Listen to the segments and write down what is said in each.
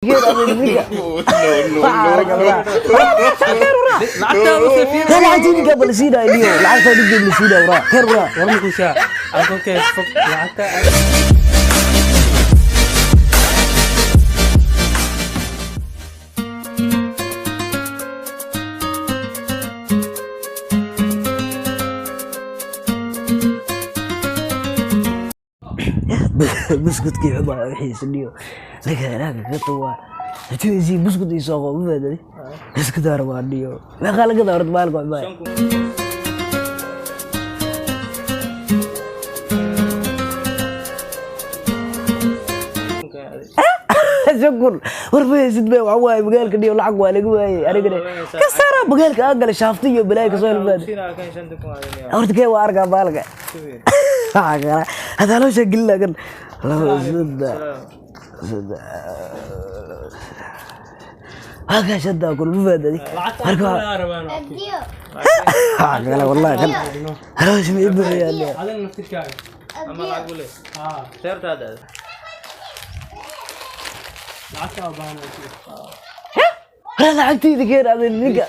No, no, no. Lacagtaada Lacagtii ninka bal siida iyo lacagta ninka bal siida waraa kheer waraa. War makushaa akonkee fog lacagta. Buskudkii xumaa wixiisa dhiyo ninka inaanka ka tuwaa hatiisii buskud ii soo qabo maadadi buskudaa rabaa dhiyo. Meeqaa laga gadaa horta maalinka xumaa? 5,000 war ma haysid be. Waxa waaye magaalka dhiyo lacag waa laga waayey. Anigana ka saara magaalka aan galay shaafta iyo balaay kasoo helmaad. Horta kee waa arkaa maalinka waxaa kale hadaa loo sheegelina kan laba saddex saddex halkaa 5,000 ma faadadi. Marka waxaa kale wallahi kan haloosha ma ii buuxiyaan. Adiga naftirkaaga Ama lacag u leh. Haa. Seertaada. Lacagta waa baahan. Wala lacagtayda keen adin ninka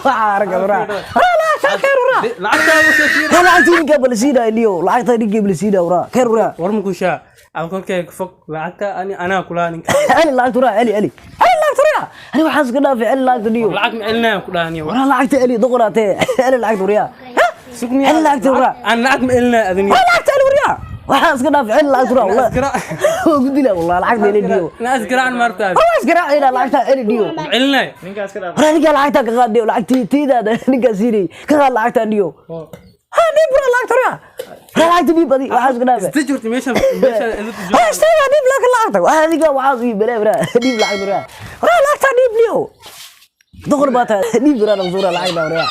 waxaa arka waraa wala lacagtaa keen waraa. Lacagtaada safiir. Wala lacagtii ninka bal siinaay niyo lacagta ninka bal siinaay waraa keen waraa. War makushaa akonkee fog lacagta ani anaa kulaa ninka. Celi lacagta waraa, celi celi celi lacagta waraa. Ani waxaan iska dhaafay, celi lacagta niyo. Lacag ma celinaya ku dhahaniyo. Waraa lacagta celi doqoraatee, celi lacagta waraa, celi lacagta waraa. Aan lacag ma celinaya adin. Wala lacagta celi waraa, waxaan iska dhaafay, celi lacagta waraa. Wallahi waa ku dilaa wallahi lacagta celi niyo. Na asgaraan maartaas. Waa iska raacayna lacagta celi niyo. Ma celinaya. Ninkaas ka dhaaf. Waraa ninkaa lacagta ka qaad niyo, lacagtii tiidaada ninkaa siinay ka qaad lacagta niyo. Ha dhiib waraa lacagta waraa, waraa lacagta dhiib adi waxaan iska dhaafay. Isda jirta meeshan meeshan. Ha istaaga dhiib lacag lacagta waxaa adiga waxaas ii balaa waraa dhiib lacagta waraa, waraa lacagta dhiib niyo. Doqor baa tahay, dhiib waraa naqsuura lacagta waraa.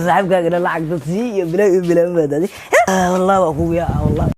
Saaxiibkaagana lacag dad sii iyo bilaa iyo bilaa maadadi. Wallahi waa kugu yaaca wallahi.